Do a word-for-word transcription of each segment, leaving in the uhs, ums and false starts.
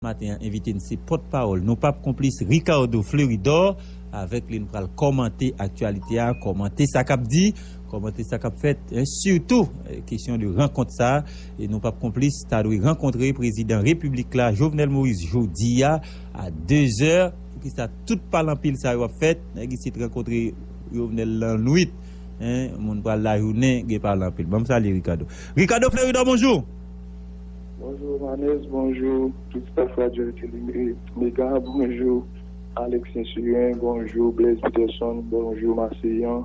Maten an, envite n se pòtpawòl Nou P A P Konplis, Ricardo Fleuridor. Avèk li, n pral kòmante aktyalite a, kòmante sa k ap di, kòmante sa k ap fèt, e sitou, e, kesyon de rankont sa a. E Nou P A P Konplis ta dwe rankontre prezidan repiblik la, Jovenel Moïse, jodi a, a dezè. Poukisa tout pale anpil sa yo ap fèt? Nèg isit rankontre Jovenel lannwit. Hein, moun pral lajounen, gen pale anpil. Ban m salye Ricardo. Ricardo Fleuridor, bonjou. Bonjou Manès, bonjou tout staff Radyo Tele Mega, bonjou Alex Saint-Cyrin, bonjou Blaise Peterson, bonjou Maseyan,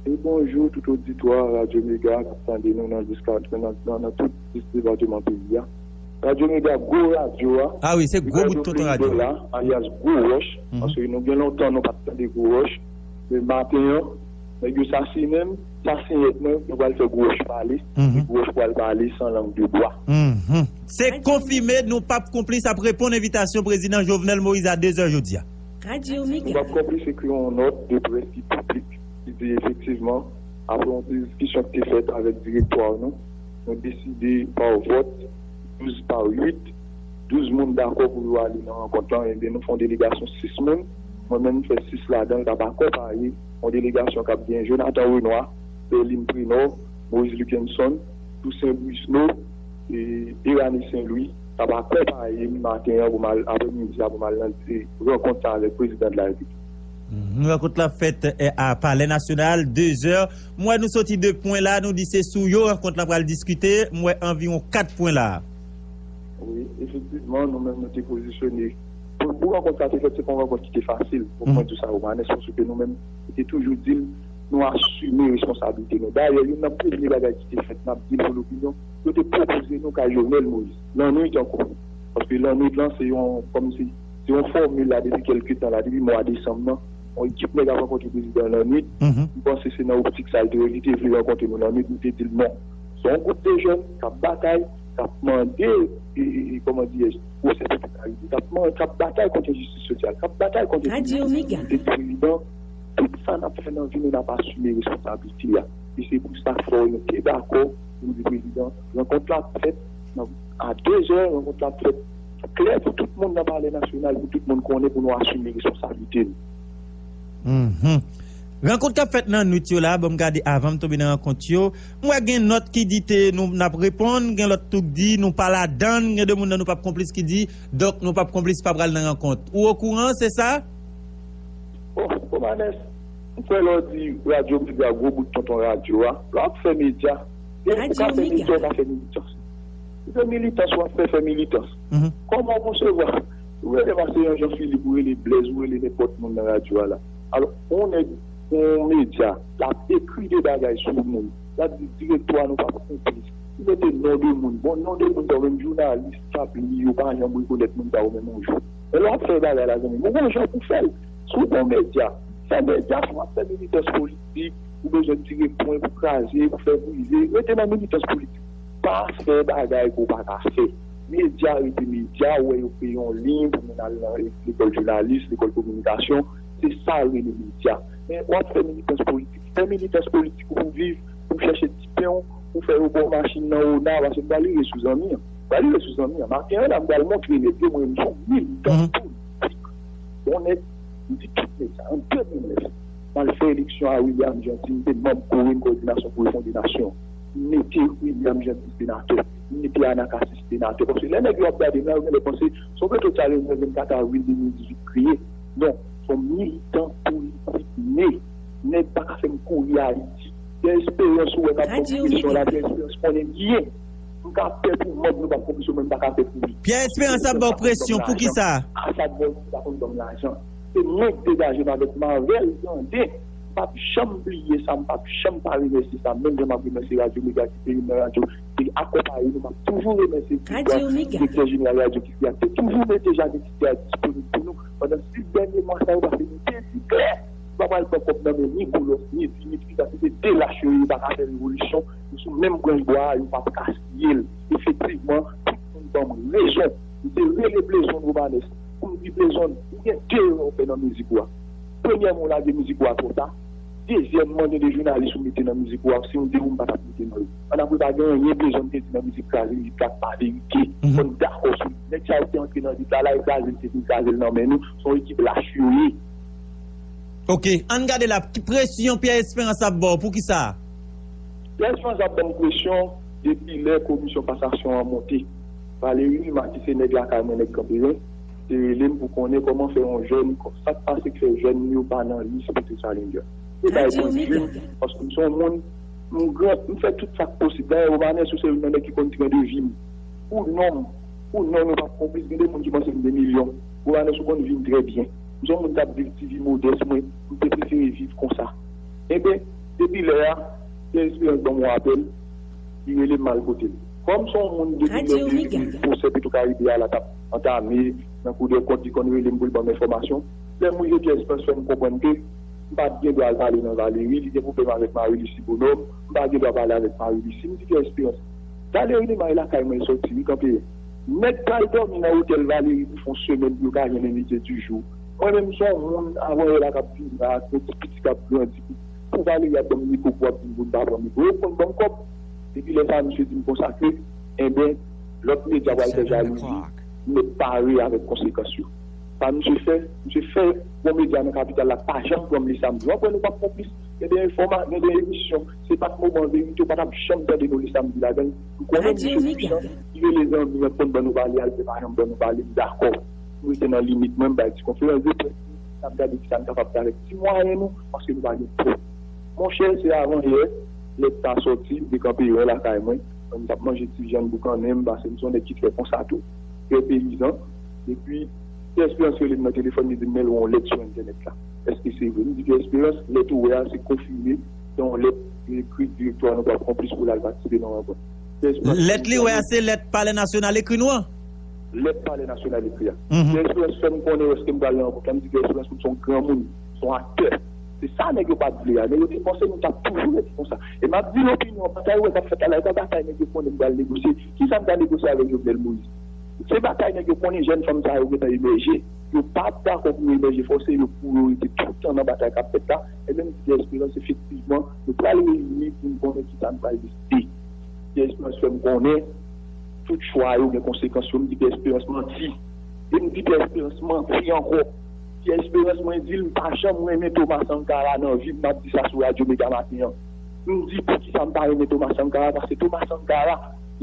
e bonjou tout oditwa Radyo Mega k ap tande nou nan, nan, nan, nan tout dis depatman peyi a. Radyo Mega, gwo radyo a. Ah wi, se gwo bout tonton radyo. Ricardo Fleuridor la, alyas Gwo Wòch, paske nou gen lontan nou pa t tande Gwo Wòch. Men maten an, nèg yo sasinen m, sasinyèt mwen, yo pral fè Gwo Wòch pale. E Gwo Wòch pral pale san lang de bwa. Se konfime, Nou P A P Konplis ap reponn envitasyon prezidan Jovenel Moïse a dezè jodi a. Radyo Mega. Nou p ap konplis ekri yon nòt de près ki piblik ki di efektivman, apre yon diskisyon ki te fèt avèk direktwa nou, nou deside pa vòt douz pa uit, douz moun dakò pou yo ale nan rankont lan, ebyen nou fè yon delegasyon sis moun. Mwen menm m fè sis ladan l k ap akonpaye yon delegasyon k ap gen Jonathan Renois, Berlin Prenor, Moïse Luckenson, Toussaint Brisno, e Eranie Saint Louis k ap akonpaye m maten an pou m al, aprèmidi a pou m al nan rankont sa avèk prezidan de la repiblik. Rankont la fèt a Palè Nasyonal, dezè. M wè nou soti de pwen la, nou di se sou yo rankont la pral diskite. M wè anviwon kat pwen la. Wi, efektivman, nou menm nou te pozisyone. Pou, pou rankont sa te fèt, se pa yon rankont ki te fasil. Pou mwen di sa, Romanes, paske nou menm, nou te toujou di l, nou asime responsablite nou. Dayè, youn nan premye bagay ki te fèt, n ap di l pou lopinyon, yo te pwopoze nou kay Jovenel Moïse, lannwit ankò. Paske lannwit lan, se yon, kòmsi, se yon fòmil la depi kèlke tan la, depi mwa desanm nan, yon ekip nèg ap rankontre prezidan lannwit. M panse se nan optik sa l te ye, li te vle rankontre nou lannwit, nou te di l non. Se yon gwoup de jèn k ap batay, k ap mande, e, e, e, kòman dirèj, pwosè pou tout Ayiti, k ap man-, k ap batay kont enjistis sosyal, k ap batay kont enjistis. Li te di prezidan, tout sa n ap fè nan vi nou, n ap asime responsablite a. E se pou sa fò nou te dakò, nou di prezidan, rankont la ap fèt nan, a dezè, rankont la ap fèt klè pou tout moun nan Palè Nasyonal, pou tout moun konnen, pou nou asime responsablite nou. Rankont k ap fèt nan nwit yo la, ban m gade avan m tonbe nan rankont yo. M wè gen nòt ki di te nou, n ap reponn, gen lòt tou k di nou pa ladann, gen de moun nan Nou P A P Konplis ki di, donk, Nou P A P Konplis pa pral nan rankont. Ou okouran, se sa? Bon, Romanes, m kwè lè w di radyo medya, gwo bout tonton radyo a, lè w ap fè medya, depi w ka fè medya, w ka fè militans. Se militans w ap fè, fè militans. Kòman w konsevwa? Ou rele Maseyan Jean Philippe, ou rele Blaise, ou rele nenpòt moun nan radyo a la. Alò, yon nèg, yon medya, l ap ekri de bagay sou moun. L ap di direktwa Nou P A P Konplis. Li mete non de moun. Bon, non de moun sa yo, menm jounalis k ap li yo pa janm rekonèt moun sa yo menm yon jou. Men lè w ap fè bagay la, zanmi m, ou gon jan pou fè l. Si w gon medya, fè medya, si w ap fè militans politik, ou bezwen tire pwen pou kraze, pou fè brize, rete nan militans politik. Pa fè bagay ke w pa ka fè. Medya rete medya, ou wè yo kreye yon liy pou moun al nan lekòl jounalis, lekòl kominikasyon, se sa yo rele medya. Men w ap fè militans politik, fè militans politik ou pou viv, pou chèche ti pen w, pou fè yo ba w machin nan ona, paske m pral rive sou zanmi an. M pral rive sou zanmi an. Maten an la, m pral montre nèg yo, mwen menm, m se yon militan politik. Yon nèg, m di tout nèg sa, an de mil nèf, m al fè eleksyon a William Jeanty, m te manm Korin Kòdinasyon pou Refonde Nasyon. M mete William Jeanty senatè, m mete Anacassis senatè. Paske lè nèg yo ap gade m la, yo genlè panse se yon petwo sa le vennkat avril de mil dizuit kriye. Non, se yon militan politik ne. Nèg pa ka fè m kouri Ayiti. Pierre Espérance, ou wè k ap ban m presyon la, Pierre Espérance konnen byen. M ka pè pou manm Nou P A P Konplis yo, men m pa ka pè pou li. Pierre Espérance ap ba w presyon, poukisa? Asad Volcy pa konn ban m lajan. Se mwen k degaje m avèk Marvel Grandin. M p ap janm bliye sa, m p ap janm pa remèsye sa. Menm jan m ap remèsye Radyo Mega ki te youn nan radyo ki te akonpaye nou, m ap toujou remèsye Victoire, direktè jeneral radyo ki te toujou mete Jacques Titi a disponib pou nou pandan sis dènye mwa sa yo, paske nou te di klè, nou pa pral pran kòb nan men ni Boulos, ni Dimitri, paske se de lach yo ye, yo pa ka fè revolisyon, yo sou menm branch bwa a, yo p ap ka siye l. Efektivman, tout moun ban m rezon. M te rele Blezon Romanes pou m di, Blezon, ou gen de erè w fè nan mizik ou a. Premyèman, ou lage mizik ou a twò ta. Dezyèmman, gen de jounalis ou mete nan mizik ou a, si m te ou, m pa t ap mete nan yo. Annapre, pa gen anyen bezwen m te di nan mizik Kraze Lit la k pa verite. Fò n dakò sou li. Nèg sa yo te antre nan lit la, la e kraze l te vin kraze l nan men nou. Se yon ekip lach yo ye. Ok, ann gade la, ki presyon Pierre Espérance ap ba w? Poukisa? Pierre Espérance ap ban m presyon depi lè komisyon kasasyon an monte. Valery Numa, ki se nèg lakay mwen, nèg Kanperen, te rele m pou konnen kòman fè yon jèn, sa k pase k fè jèn yo pa nan lis pou te Challenger. Yo bay mwen jim, paske m se yon moun, m gran, m fè tout sa k posib. Dayè, Romanes, ou se youn nan nèg ki konn tren de vi m. Pou non m, pou non nou p ap konplis, gen de moun ki panse m gen milyon. Romanes, ou konn vi m trè byen. M se yon moun k ap viv ti vi modès mwen, m te prefere viv konsa. Enben, depi lè a, Pierre Espérance ban m yon apèl, li rele m al kote l. Kòm se yon moun depi lè pwosè Petwokaribe a la t ap antame, nan Kou dè kont, li konn rele m pou l ban m enfòmasyon. Lè m rive, Pierre Espérance fè m konprann ke m pa t gen dwa al pale nan Valery, li gen pwoblèm avèk Marie Lucie Bonhomme, m pa gen dwa pale avèk Marie Lucie. M di Pierre Espérance, Valery Numa e lakay mwen l sòti, wi, Kanperen. Nèg pral dòmi nan otèl Valery pou fè yon semèn pou yo ka jwenn envite di jou. Mwen menm, m se yon moun, avan yè la k ap vini la, ak yon ti piti k ap grandi. Pou Valery ap ban m mikwo, pou ap di m pou m pa pran mikwo. Yo konn ban m kòb. Depi lè sa a, misye di m konsa ke, enben, lòt medya pral fè jalouzi, m mèt pare avèk konsekans yo. Sa misye fè, misye fè yon medya nan kapital la pa janm pran m le samdi. W ap wè nou p ap konplis. Gen de enfòma-, gen de emisyon, se pa t moman verite, ou pa t ap janm tande nou le samdi ladan l. Nou konnen misye pwisan, li rele zanmi an, konn ban nou pale, al fè pa janm ban nou pale, m dakò. M rete nan limit mwen, m bay ti konferans de près, n ap gade kisa n kapab fè avèk ti mwayen nou, paske nou pa gen twòp. Monchè, se avan yè, lèt sa sòti, m te kanpe yon lakay mwen, m t ap manje ti vyann boukannen, m pase m se yon nèg ki trè konsa tou, trè peyizan. Epi, Pierre Espérance rele m nan telefòn, li di m, men l wè yon lèt sou entènèt la. Èske se vre? M di, Pierre Espérance, lèt ou wè a, se konfime, se yon lèt li ekri direktè a, nou p ap konplis pou l al patisipe nan rankont. Pierre Espérance Lèt li wè a, se lèt Palè Nasyonal ekri nou an? Lèt Palè Nasyonal ekri a. Pierre Espérance fè m konnen èske m pral nan rankont la, m di Pierre Espérance, m se yon granmoun, se yon aktè. Se sa nèg yo pa t vle a. Nèg yo te panse nou t ap toujou rete konsa. E m ap di l opinyon, batay ou wè k ap fèt la, la, e pa batay nèg yo konnen m pral negosye. Kisa m ta negosye avèk Jovenel Moïse? Se batay nèg yo konnen jèn fanm sa yo gentan emèje. Yo pa t dakò pou yo emèje, fòse yo pou yo rete tout tan nan batay k ap fèt la. E menm Pierre Espérance, efektivman, nou pral reyini pou n konnen kisa n pral deside. Pierre Espérance fè m konnen tout chwa yo gen konsekans yo. M di Pierre Espérance manti. E m di Pierre Espérance manti ankò. Pierre Espérance, mwen di l, m pa janm renmen Thomas Sankara nan vi m, m ap di sa sou radyo Mega Maten an. M di poukisa m pa renmen Thomas Sankara, paske Thomas Sankara,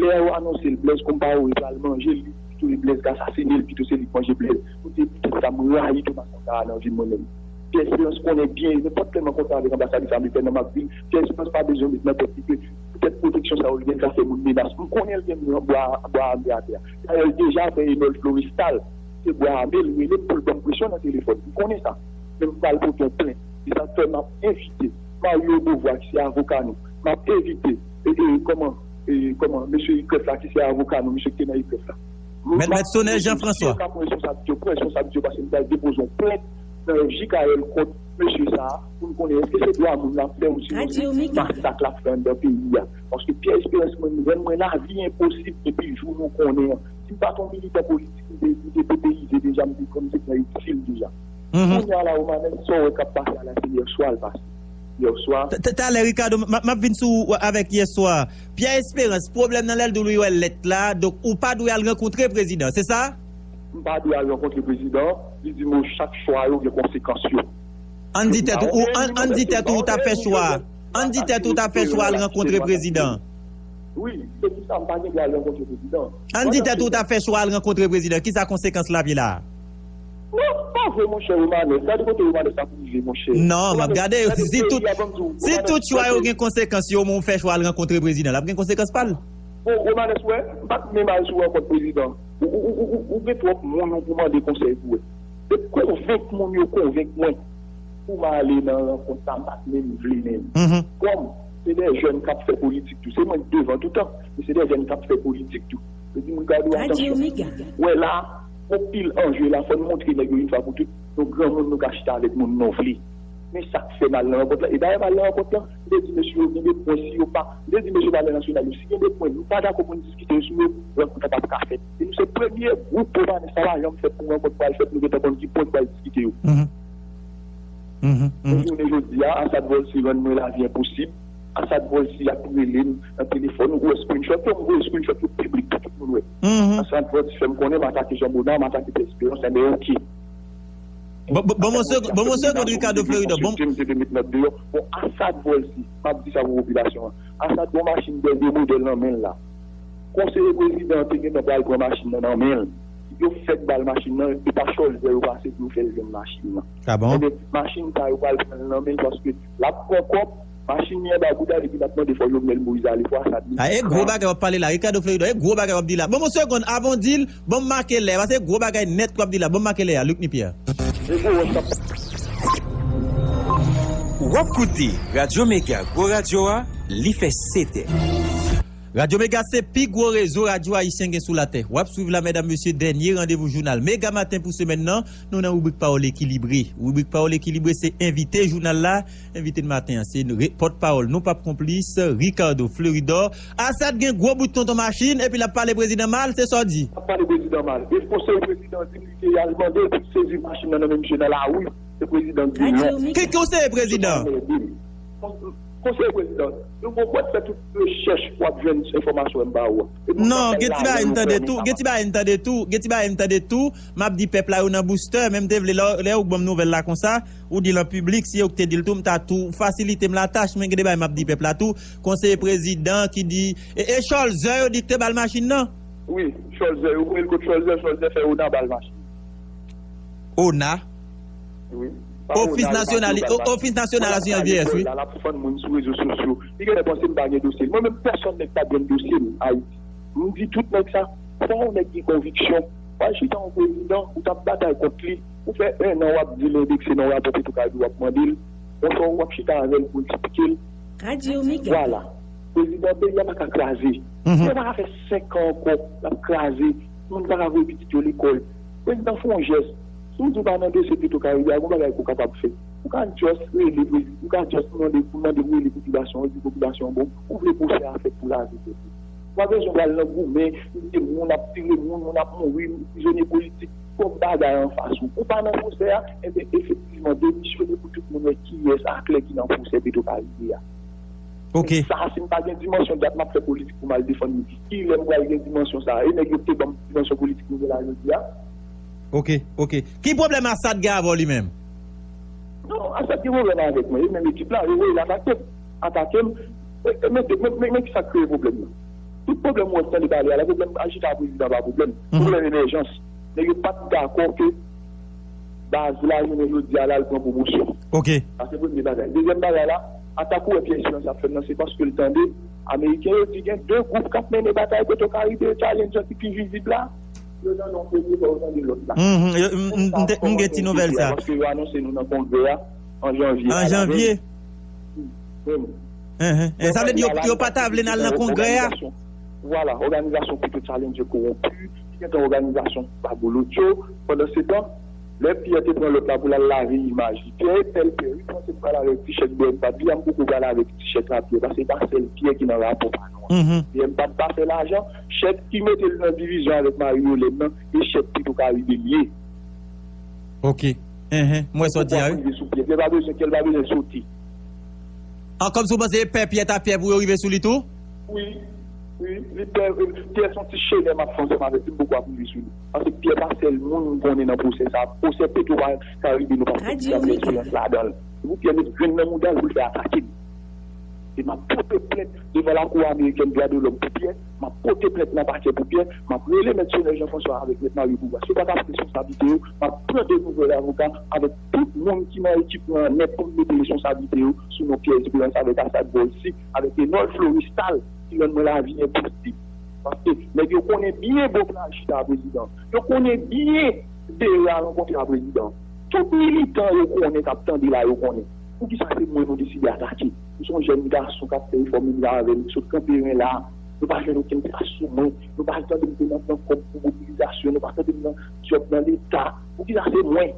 lè yo anonse l Blaise Compaoré pral manje l, li pito e Blaise k asasine l, pito se li k manje Blaise. M di, poutèt sa, m rayi Thomas Sankara nan vi m mwen menm. Pierre Espérance konnen byen, nenpòt lè m rankontre avèk anbasadris amerikèn nan, m ap di l, Pierre Espérance pa bezwen met nan tèt li ke poutèt pwoteksyon sa yo l gen, l ka fè moun menas. M konnen l gen bwa, bwa ame atè a. Dayè, l deja fè Enol Florestal, se bwa ame l, rele m pou l ban m presyon nan telefòn. M konnen sa. Men m pral pote yon plent. Se sa k fè m ap envite Mario Beauvoir, ki se avoka nou. M ap envite, e, e, kòman, e, kòman, mesye Ikref la, ki se avoka nou, mesye ki te nan Ikref la. Mèt, Mèt Sonel Jean François. K ap pran responsabilite yo, pran responsabilite yo, paske m pral depoze yon plent nan F J K L kont mesye sa a, pou n konnen èske se dwa moun l ap fè ou sinon se masak l ap fè anndan peyi a. Paske Pierre Espérance, mwen, rann mwen lavi enposib depi jou nou konnen an. Si m pa t yon militan politik, m te, m te pepeyize deja, m te kòm se pran egzil deja. Kounye a la, Romanes, sa w wè k ap pase a la, se yèswa l pase. Yèswa. Talè, Ricardo, m ap vin sou ou avèk yèswa. Pierre Espérance, pwoblèm nan lè l di w li wè lèt la, donk ou pa dwe al rankontre prezidan, se sa? M pa dwe al rankontre prezidan, li di m chak chwa yo gen konsekans yo. Ann di tèt ou, ann di tèt ou, ou t ap fè chwa. Ann di tèt ou, ou t ap fè chwa al rankontre prezidan. Wi, se pou sa m pa gen dwa al rankontre prezidan. Ann di tèt ou, ou t ap fè chwa al rankontre prezidan. Kisa konsekans l ap ye la a? Non, pa vre, monchè Romanes. Gade kote Romanes ap rive, monchè. Non, m ap gade. Si tout, si tout chwa yo gen konsekans yo, men w fè chwa al rankontre prezidan, l ap gen konsekans pa l. Bon, Romanes, wè, m pa t menm al sou rankont prezidan. Ou, ou, ou, ou, ou gen twòp moun ou pou mande konsèy pou wè. Se konvenk moun yo konvenk mwen pou m ale nan rankont sa, m pa t menm vle menm. Kòm se de jèn k ap fè politik tou, se mwen k devan toutan, men se de jèn k ap fè politik tou. Yo di moun gade w, atansyon. Wè la, gon pil anje la, fò n montre nèg yo yon fwa pou tout, nou granmoun, nou ka chita avèk moun nou vle. Men sa k fè m al nan rankont lan. E dayè m al nan rankont lan, m te di mesye yo gen de pwen, si yo pa, m te di mesye Palè Nasyonal yo, si gen de pwen nou pa dakò pou n diskite sou yo, rankont lan p ap ka fèt. E nou se premye gwoup Romanes, sa pa janm fèt pou rankont pral fèt, nou gentan konn ki pwen k pral diskite yo. Mwen jounen jodi a, Assad Volcy rann mwen lavi enposib. Assad Volcy ap rele m nan telefòn, ou wè screenshot yo, m voye screenshot yo piblik pou tout moun wè. Assad Volcy fè m konnen m atake Jean Bonnard, m atake Pierre Espérance, enben oke. Bon, bon, bon, mon segonn, bon, mon segonn, Ricardo Florida. Bon, m te met nòt deyò. Bon, Assad Volcy, m ap di sa pou popilasyon an. Assad gon machin dènye modèl nan men l la. Konseye prezidan an te gentan pral pran machin nan nan men l. Yo fèk ba l machin nan, e pa Cholzer yo pase pou yo fè l jwenn machin nan. Enben, machin sa yo pral pran l nan men l paske l ap pran kòb, machin li anba bouda l epi l ap mande fò Jovenel Moïse ale, fò Assad li. A, e gwo bagay w ap pale la, Ricardo Florida, e gwo bagay w ap di la. Bon, mon segonn, avan w di l, bon, m make lè, paske e gwo bagay nèt w ap di la. Bon, m make lè a, Luc Nipier. E gwo wòch k ap W ap koute Radyo Mega, gwo radyo a, li fè sèt è. Radyo Mega se pi gwo rezo radyo ayisyen gen sou latè. W ap swiv la, medam, mesye, dènye randevou jounal Mega Maten pou semèn nan. Nou nan ribrik Pawòl Ekilibre. Ribrik Pawòl Ekilibre se envite jounal la. Envite n maten an se re- pòtpawòl Nou P A P Konplis, Ricardo Fleuridor. Assad gen gwo bout tonton machin epi l ap pale prezidan mal, se sa w di? L ap pale prezidan mal. E konseye prezidan di m li te al mande l pou sezi machin nan nan men misye nan lari. Se prezidan k di l non. Ki konseye prezidan? Konseye prezidan, nou gon pwèt fè tout rechèch w ap jwenn enfòmasyon m ba ou an. Non, gen ti bagay m tande tou, gen ti bagay m tande tou, gen ti bagay m tande tou, m ap di pèp la yo nan booster, men m te vle lè lè ou ban m nouvèl la konsa, ou di l an piblik, si yo k te di l tou, m ta tou fasilite m latach, men gen de bagay m ap di pèp la tou, konseye prezidan ki di, e, e Cholzer yo di k te ba l machin nan? Wi, Cholzer, yo voye l kot Cholzer, Cholzer fè Ona ba l machin. Ona. Ofis nasyonal, ofis nasyonal asirans vyeyès, wi. L ap fann moun sou rezo sosyo. Li genlè panse m pa gen dosye l. Mwen menm pèsòn nèg pa t jwenn dosye m Ayiti. M di tout nèg sa, fò yon nèg gen konviksyon. W al chita yon prezidan, ou t ap batay kont li, ou fè en an w ap di l endekse nan rapò Petwokaribe w ap mande l. Yon fwa w ap chita avè l pou eksplike l. Vwala. Prezidan peyi a pa ka kraze. Peyi a pa ka fè senk an ankò l ap kraze. Moun pa ka voye pitit yo lekòl. Prezidan fè yon jès. Si w di w pa nan dosye Petwokaribe a, gon bagay ke w kapab fè. Ou ka just rele prezidan, ou ka just mande pou mande pou rele popilasyon an, di popilasyon an bon, ou vle pwosè a fèt pou lavi pèp ou. Ou pa bezwen pral nan goumen, touye moun, ap tire moun, moun ap mouri, prizonye politik, twòp bagay anfas ou. Ou pa nan pwosè a, enben efektivman demisyone pou tout moun wè kiyès aklè ki nan pwosè Petwokaribe a. Ok. Sa, si m pa gen dimansyon dat m ap fè politik pou m al defann li, kilè m pral gen dimansyon sa a? E nèg yo te ban m dimansyon politik m gen la jodi a? Ok, ok. Ki pwoblèm Assad gen avè w li menm? Non, Assad gen pwoblèm avèk mwen. E menm ekip la, yo voye l atake m. Atake m. E, e, men, men, men, men ki sa k kreye pwoblèm nan? Tout pwoblèm ou wè m tande pale a la, pwoblèm ajita prezidan pa pwoblèm. Pwoblèm emèjans. Nèg yo pa t dakò ke baz la, jounen jodi a la, l pran pwomosyon. Ok. Sa se premye bagay. Dezyèm bagay la, atak ou wè Pierre Espérance ap fè m nan, se paske l tande Ameriken yo di gen de gwoup k ap mennen batay Petwokaribe Challenger ki pi vizib la. Yo tande yon premye, fò yo tande lòt la. Mhm, yo- m- m- m te- m gen ti nouvèl sa. Paske yo anonse nou nan kongrè a an janvye. An janvye? Sa vle di yo- yo pa ta vle n al nan kongrè a? Vwala, òganizasyon Petro Challenger kowonpi, ki gentan òganizasyon babolotyo. Pandan se tan, lè Pierre te pran lòt la pou l al lave imaj li, Pierre e pèl Pierre, wi, panse m pral avèk ti chèk B M P, li a m poko pral avèk ti chèk la Pierre, paske se pa sèl Pierre ki nan rapò pa nou an. B M P pa fè lajan, chèk ki mete l nan divizyon avèk Marie Yolène nan, e chèk Petwokaribe l ye. Ok. Enhen. M wè sa w di a, wi. Pou rive sou Pyè. Pyè pa bezwen, Pyè pa bezwen sote. An, kòmsi w panse pè Pyè ta Pyè pou yo rive sou li tou? Wi. Wi. Li pè, Pyè se yon ti chelè m ap fè ansanm avèk li, m poko ap rive sou li. Paske Pyè pa sèl moun m konnen nan pwosè sa. Pwosè Petwokaribe nou pa fè ti eksperyans ladan l. Se pou Pyè met grenn nan mouda l pou l fè atake m. E m ap pote plent devan Lakou Amerikèn Dwa de Lòm pou Pyè, m ap pote plent nan pakè pou Pyè, m ap rele Mèt Sonèl Jean François avèk Mèt Mario Bourgois, se pa t ap responsablite yo, m ap pran de nouvèl avoka avèk tout moun ki nan ekip mwen an nèt pou m mete responsablite yo sou non Pierre Espérance avèk Assad Volcy, avèk Renold Florestal ki rann mwen lavi enposib. Paske nèg yo konnen byen bon plan chita a prezidan. Yo konnen byen dera rankontre a prezidan. Tout militan yo konnen k ap tande la, yo konnen. Poukisa se mwen nou deside atake? M se yon jèn gason k ap fè efò menm jan avè nou, ki sot kanpe ren la. Nou pa jwenn okenn tras sou mwen. Nou pa tande m te nan pran kòb pou mobilizasyon, nou pa tande m nan djòb nan Leta. Poukisa se mwen?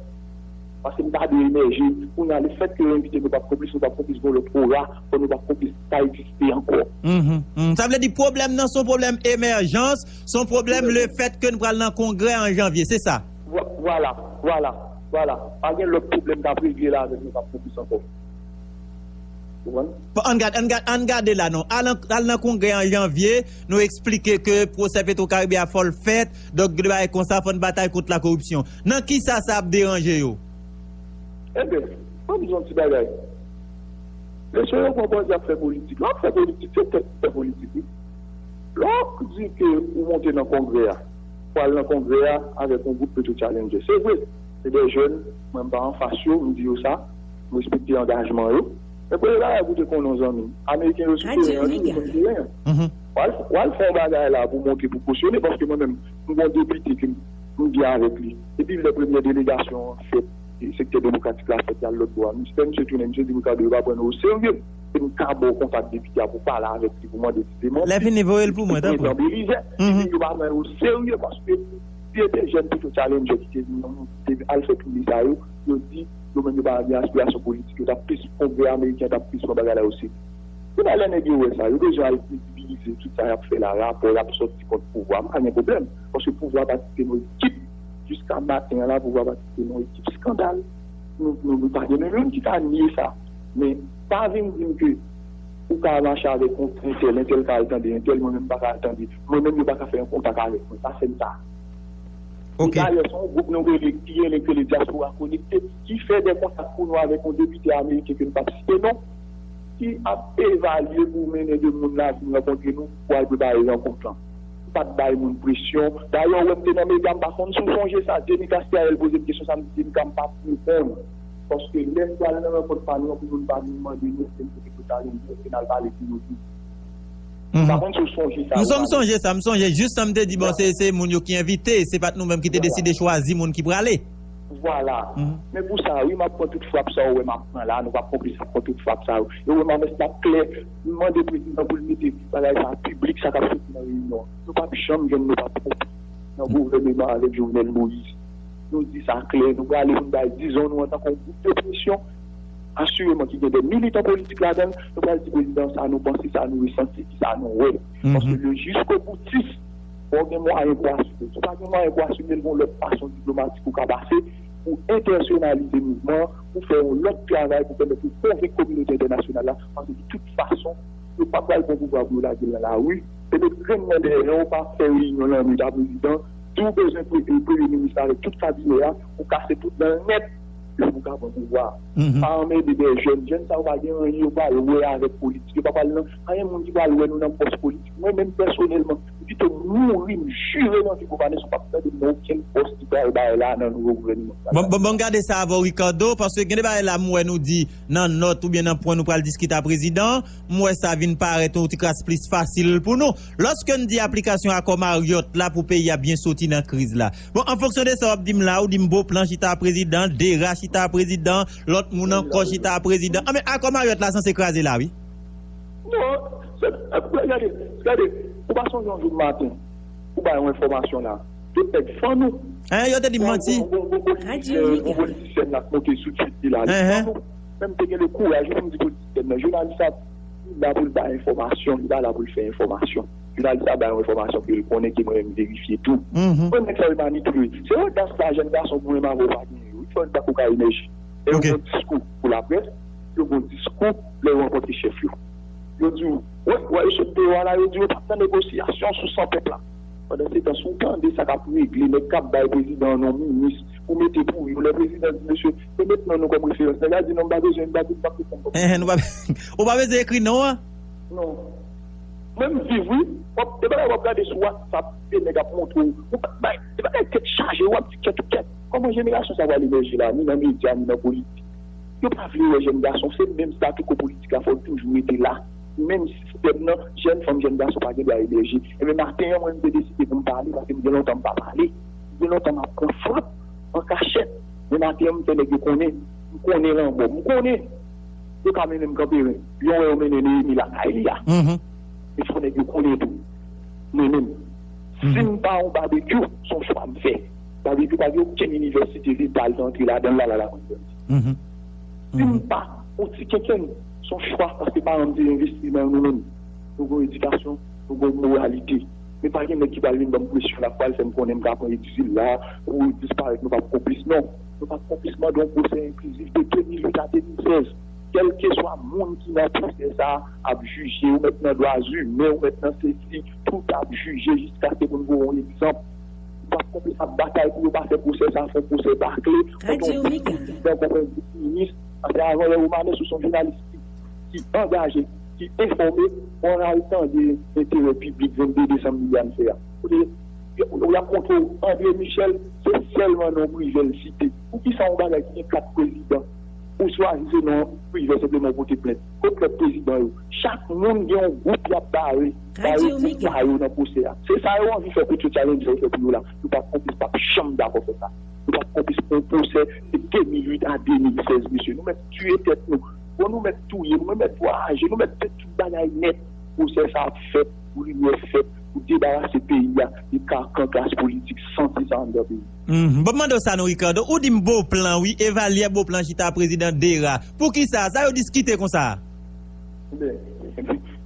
Paske m ta dwe emèje. Kounye a, lefètke yo envite Nou P A P Konplis, Nou P A P Konplis gen yon lòt ora, fò Nou P A P Konplis pa egziste ankò. Mhm, mhm. Sa vle di pwoblèm nan se yon pwoblèm emèjans, se yon pwoblèm lefètke n pral nan kongrè an janvye, se sa? Vwa-, vwala, vwala. Vwala, pa gen lòt pwoblèm k ap regle la avèk nou k ap konplis ankò. Ou konprann? Bon, ann gad, ann gad, ann gade la non. Al, an- al nan kongrè an janvye, nou eksplike ke pwosè Petro Karibe a fò l fèt, donk de bagay konsa fò n batay kont la koripsyon. Nan kisa sa ap deranje yo? Ebyen, ban m di w yon ti bagay. Mesye yo pran bandi ap fè politik. Lè w ap fè politik, se tèt ki fè politik, wi. Lè w di ke ou monte nan kongrè a, ou al nan kongrè a avèk yon gwoup Petro Challenger. Se vre, se de jèn, mwen m pa anfas yo, m di yo sa, m respekte angajman yo. Men premye bagay pou te konnen yon zanmi, Ameriken yo sou teren an, toujou konn teren an. W al, w al fè yon bagay la pou monte, pou kosyone, paske mwen menm, m gon depite ke m byen avèk li. Depi lè premyè delegasyon an fèt, e sektè demokratik la fèt, y al lòt bò a, misye, misye tounen, misye di, Ricardo, yo pa pran nou oserye. E m ka ba w kontak depite a pou pale avèk li, pou mande si se manti. Lè fini, voye l pou mwen, tanpri. Prezidan Belize, li di yo pa pran yo oserye, paske si se te jèn Petro Challenger ki te vin nan, ki te al fè plis de sa yo, yo di, yo menm yo pa gen aspirasyon politik, yo t ap plis, kongrè ameriken t ap plis pran bagay la oserye. Kounye a, lè nèg yo wè sa, yo bezwen al kredibilize tout sa y ap fè la, rapò y ap sòti kont pouvwa, m pa gen pwoblèm. Paske pouvwa pa kite nou ekip, jiska maten an la, pouvwa pa kite nou ekip eskandal. Nou, nou, nou pa gen menm youn ki ka nye sa. Men, pa vin di m ke ou ka mache avèk yon entèl, entèl ka al tande entèl, mwen menm m pa ka al tande. Mwen menm yo pa ka fè yon kontak avèk mwen. Pa fè m sa. Ok. Dayè, se yon gwoup nou rele, ki rele, ki rele Dyaspora Konekte, ki fè de kontak pou nou avèk yon depite ameriken ke n p ap site non, ki ap evalye pou mennen de moun la vin rankontre nou pou al prepare rankont lan. M pa t bay moun presyon. Dayè, ou wè m te nan medya, m pa konn si w sonje sa. Jenny Castiael poze m kesyon sa, m di Jenny, m pa t reponn. Paske lè m pral nan rankont pa nou an, pou moun pa vin mande nou, se m ki te Challenger, se n al pale pou yo tou. M pa konn si w sonje sa ou pa. M sonje sa, m sonje. Jis sa m te di, bon, se, se moun yo ki envite, se pa t nou menm ki te deside chwazi moun ki prale. Vwala. Men pou sa, wi, m ap pran tout frap sa ou wè m ap pran la, nou p ap konplis ap pran tout frap sa yo. E ou wè m ap, m ap klè, m mande prezidan pou l mete bagay sa piblik, sa k ap soti nan reyinyon. Nou p ap janm jwenn nou p ap konplis nan gouvèneman avèk Jovenel Moïse. Nou di sa klè, nou prale pou n bay dizon nou antanke yon gwoup de presyon. Asireman ki gen de militan politik ladan l, nou pral di prezidan sa nou panse, sa nou resanti, ki sa nou wè. Paske le jiskoboutis, fò w gen mwayen pou asime. Si w pa gen mwayen pou asime l, gen lòt fason diplomatik ou ka pase pou entèsyonalize mouvman an, pou fè yon lòt travay, pou pèmèt ou konvenk kominote entènasyonal la, paske de tout fason, yo pa pral pran pouvwa pou yo lage l nan lari. E met grenn nan dèyè w, pa fè reyinyon lannuit a prezidan, di w bezwen pre- e premye minis la avèk tout kabinè a, pou kase tout dan l nèt, epi pou ka pran pouvwa a. Pa anmède de jèn, jèn sa yo pa gen anyen yo pral wè avèk politik, yo pa pral nan anyen moun ki pral wè nou nan pòs politik. Mwen menm pèsonèlman, m pito mouri, m jire nan vi Bovanes, ou p ap tande m nan okenn pòs ki pral bay la nan nouvo gouvènman sa. Bon, bon, bon, gade sa avè w, Ricardo, paske gen de bagay la m wè nou di nan nòt oubyen nan pwen nou pral diskite a prezidan, m wè sa vin parèt yon ti kras plis fasil pou nou. Lòske n di aplikasyon akò Maryòt la pou peyi a byen soti nan kriz la. Bon, an fonksyon de sa w ap di m la, ou di m Beauplan chita a prezidan, Dera chita a prezidan, lòt moun ankò chita a prezidan. Anben, akò Maryòt la sanse kraze la, wi. Non, se, gade, gade, ou pa sonje yon jou maten, ou bay yon enfòmasyon la, tout nèg fann ou. Hein, yo te di m manti. Yon, yon, yon, yon politisyen, yon politisyèn la k monte sou Twitter la, li fann ou. Men m te gen le kouraj pou m di politisyèn nan, jounalis la, li la pou l bay enfòmasyon, li pa la pou l fè enfòmasyon. Jounalis la bay yon enfòmasyon ke l konnen ke mwen menm m verifye tou. Mwen, nèg sa yo manipile. Se odas la jèn gason mwen menm avè w pa genyen yo. Wi, fò n pa kou ka enèji. Lè yo gen yon diskou pou laprès, yo gen yon diskou lè yo rankontre chèf yo. Yo di w, wè, wè, yo sot deyò a la, yo di yo p ap nan negosyasyon sou san pèp la. Pandan se tan, si w tande sa k ap regle, nèg k ap bay prezidan an non minis pou mete pou yo, lè prezidan di, mesye, se met non nou kòm referans, nèg la di, non, m pa bezwen, m pa bezwen, m pa bezwen. Enhen, nou pa, ou pa bezwen ekri non an? Non. Mwen, m viv, wi. W ap, e bagay w ap gade sou WhatsApp, e nèg ap montre w. Ou pa bay, e bagay tèt chaje, w ap di kèt ou kèt. Kòman jenerasyon sa pral emèje la, ni nan medya, ni nan politik? Yo pa vle wè jèn gason, se menm statu quo politik la, fò l toujou rete la. Menm sistèm nan, jèn fanm, jèn gason pa gen dwa emèje. Enben, maten an, mwen, m te deside pou m pale, paske m gen lontan m pa pale. M gen lontan m ap pran frap an kachèt. Men maten an, m fè nèg yo konnen. M konnen lanmò. M konnen. Yo ka mennen m Kanperen. Yo wè yo mennen Neyemi lakay li a. E fò nèg yo konnen tou. Men menm, si m pa yon babekyou, se yon chwa m fè. Babekyou pa gen okenn inivèsite leta l te antre ladan l la, la, la, konn bandi. Si m pa yon ti kenkenn, se yon chwa, paske paran m te envesti nan nou menm. Nou gen edikasyon, nou gen moralite. Men pa gen nèg ki pral vin ban m presyon la, pral fè m konnen m ka pran egzil la, pou disparèt, nou p ap konplis, non. Nou p ap konplis mande yon pwosè enklizif de de mil uit a de mil sèz. Kèlkeswa moun ki nan pwosè sa a ap jije, ou mèt nan dwa imen, ou mèt nan sesi, tout ap jije jiskaske pou n voye yon egzanp. Nou p ap konplis ap batay pou yo pa fè pwosè sa a fè yon pwosè bakle, kote yon gwoup prezidan, kote yon gwoup minis, paske avan yè Romanes ou se yon jounalis ki, ki angaje, ki enfòme, w al tande enterè piblik vennde desanm Liliane fè a. Kote y ap montre w André Michel, se sèlman non Privè l site. Poukisa yon bagay ki gen kat prezidan, ou chwazi se non Privè senpleman w pote plent? Kot lòt prezidan yo? Chak moun gen yon gwoup y ap bare, bare gwoup pa yo nan pwosè a. Se sa yo anvi fè kont yo, challenge yo fè pou yo la. Nou p ap konplis, p ap janm dakò fè sa. Nou p ap konplis pou yon pwosè de de mil uit a de mil sèz, mesye. Nou mèt tiye tèt nou. Bon, nou mèt touye, nou mèt vwayaje, nou mèt fè tout bagay nèt. Pwosè sa ap fèt, pou limyè fèt, pou debarase peyi a de kankan klas politik santi sa anndan peyi. Mhm. Bon, m mande w sa non, Ricardo, ou di m Beauplan, wi, evalyè Beauplan chita prezidan Dera. Poukisa? Sa yo diskite konsa? Ebyen,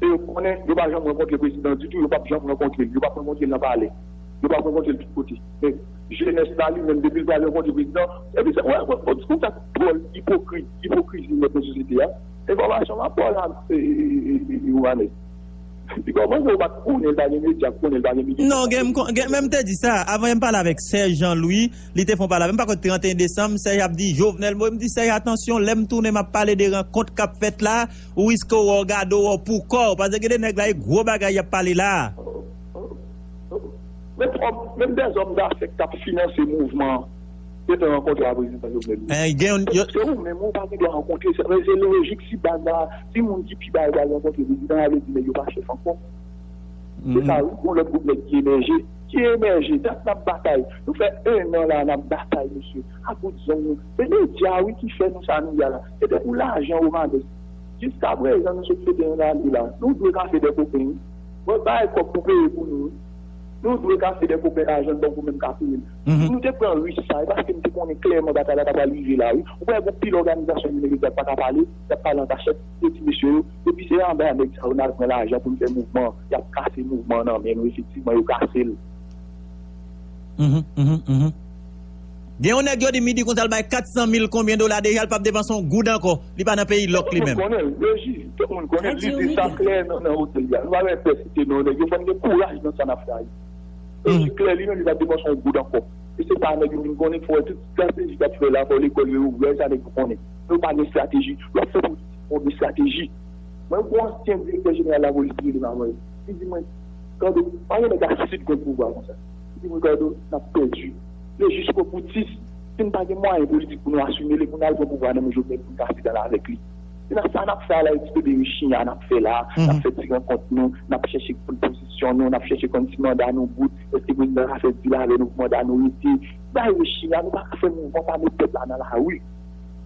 e yo konnen yo pa janm rankontre prezidan ditou, yo p ap janm rankontre l, yo p ap rankontre l nan palè, yo p ap rankontre l tout kote. Men jenès la, li menm, depi l pral rankontre prezidan, epi se, wè, wè, wè, konsa, dwòl, ipokrit, ipokrizi nèt nan sosyete a. Enfòmasyon m ap ba w la, e, e, e, e, e, Romanes. Li kòmanse, ou pa t konnen l pa gen medya, konnen l pa gen militans. Non, gen, m kon- gen, men m te di sa, avan yè m pale avèk Serge Jean Louis, li te fè yon pale avè m, pa kwè trannteyen desanm, Serge ap di Jovenel Moïse, m di Serge, atansyon, lè m tounen, m ap pale de rankont k ap fèt la, ou riske w wè w gade w wè w pou kò w, paske gen de nèg la, e gwo bagay y ap pale la. Men twòp, menm dèzòm dafè k t ap finanse mouvman an, yo te rankontre a prezidan Jovenel Moïse. Eh, gen yon, yo Se ou menm, ou pa gen dwa rankontre, se, se lojik si baz la, si moun ki pi ba yo pral rankontre prezidan, sa vle di nèg yo pa chèf ankò. Se sa, wi, gon lòt gwoup nèg ki emèje, ki emèje, dat n ap batay. Nou fè en an la, n ap batay, mesye, a bout zong nou. Se medya, wi, ki fè nou sa nou ye a la. Se te pou lajan Romanes. Jiskaprezan, nou sot fete yon ane la. Nou dwe kafe dè koken, wi. Mwen bay kòb pou peye pou nou, wi. Nou dwe kafe dè koken lajan n ban pou menm ka peye l. Si nou te pran risk sa, e paske nou te konnen klèman batay la ta pral rive la, wi. Ou wè, gon pil òganizasyon yo nèg yo di pa ka pale, y ap pale an kachèt, yo di mesye yo, depi se anba nèg sa yo n al pran lajan pou n fè mouvman, y ap kase mouvman an nan men nou, efektivman, yo kase l. Mhm, mhm, mhm. Gen yon nèg yo di m, li di konsa l bay kat san mil konbyen dola deja, l p ap depanse yon goud ankò. Li pa nan peyi lòk li menm. Tout moun konnen l, Yoji, tout moun konnen l, li di sa klè nan, nan otèl li a. Nou pa bezwen site non nèg yo, fò n gen kouraj nan sa n ap fè a. Yoji klè li menm, li pa depanse yon goud ankò. E se sa nèg yo vin konnen, fò wè tout estrateji k ap fè la, fò lekòl yo ouvè, sa nèg yo konnen. Men yo pa gen estrateji. Lè w ap fè politik, fò w gen estrateji. Mwen, gon ansyen direktè jeneral lapolis ki rele m avan yè. Li di mwen, Ricardo, pa gen nèg asid gon pouvwa konsa. Li di mwen, Ricardo, n ap pèdi. Se jiskoboutis. Si n pa gen mwayen politik pou nou asime li, pou n al pran pouvwa nan men Jovenel, pou n kase dan l avèk li. Se nan sa n ap fè a la, yo ti bebe yo chinya n ap fè la, n ap fè ti rankont nou, n ap chèche konn pozisyon nou, n ap chèche konn si manda nou bout, èske prezidan ka fè dil avè nou pou manda nou rete. Bay yo chinya, nou pa ka fè mouvman, pa met pèp la nan lari.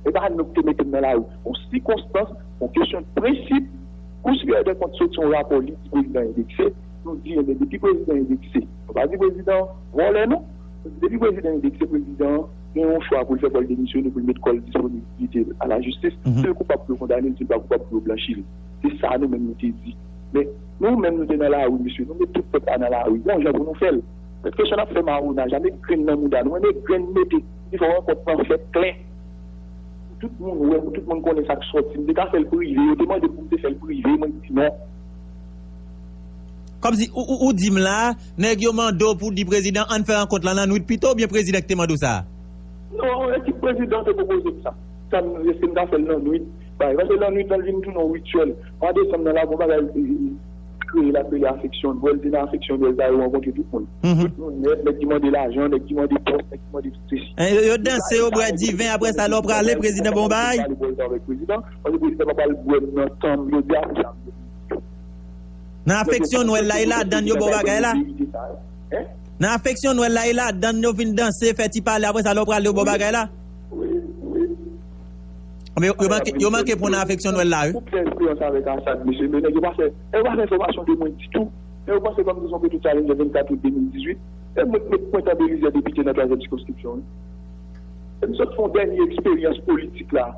E pa nou ki te mete m nan lari. Yon sikonstans, yon kesyon de prensip, Kou Siperyè dè Kont soti yon rapò, li di prezidan endekse, nou di, enben, depi prezidan endekse, nou pa di prezidan vòlè, non. Nou di, depi prezidan endekse, prezidan an gen yon chwa pou l fè, fò l demisyone, pou l met kò l disponibilite l a lajistis. Si l koupab pou yo kondane l, si l pa koupab pou yo blanchi l. Se sa nou menm nou te di. Men, nou menm nou te nan lari, mesye, nou met tout pèp la nan lari. Gon jan pou nou fè l. Kesyon n ap fè mawonaj la, met grenn nan mouda nou, men met grenn mete. Li fò rankont lan fèt klè. Pou tout moun wè, pou tout moun konnen sa k sòti. M te ka fè l prive, yo te mande m pou m te fè l prive, mwen di non. Kòmsi ou, ou, ou di m la, nèg yo mande w pou w di prezidan ann fè rankont lan nan nwit pito, oubyen prezidan ki te mande w sa? Non, ekip prezidan te pwopoze m sa. Sa m, èske m ka fè l nan nwit? Bay, paske nan nwit lan, l vin tounen yon rityèl. Mwa desanm nan la, gon bagay, e, e, kreye l ap rele afeksyon nwèl. Se nan afeksyon nwèl sa yo rankontre tout moun. Tout moun nèt, nèg ki mande lajan, nèg ki mande pòs, nèg ki mande sesi. Eh, yo, yo danse, yo bwè diven, apre sa, lè w prale, prezidan ba w bagay. Pale bwè sa avèk prezidan, paske prezidan pa pral bwè nan tanm, yo di apre sa. Nan afeksyon nwèl la, e ladann yo ba w bagay la? Nan afeksyon nwèl la, e ladann yo vin danse, fè ti pale, apre sa, lè w prale, yo ba w bagay la? Wi, wi. Men yo, yo manke, yo manke pran nan afeksyon nwèl la, wi. Ou fè esperyans avèk Assad, mesye, men nèg yo pa fè, yo pa fè enfòmasyon de mwen ditou. Men yo panse kòmsi se yon pito challenge vennkat out de mil dizuit. E mwen, mwen, mwen tande plizyè depite nan twazyèm sikonskripsyon, wi. E m sot fè yon dènye eksperyans politik la.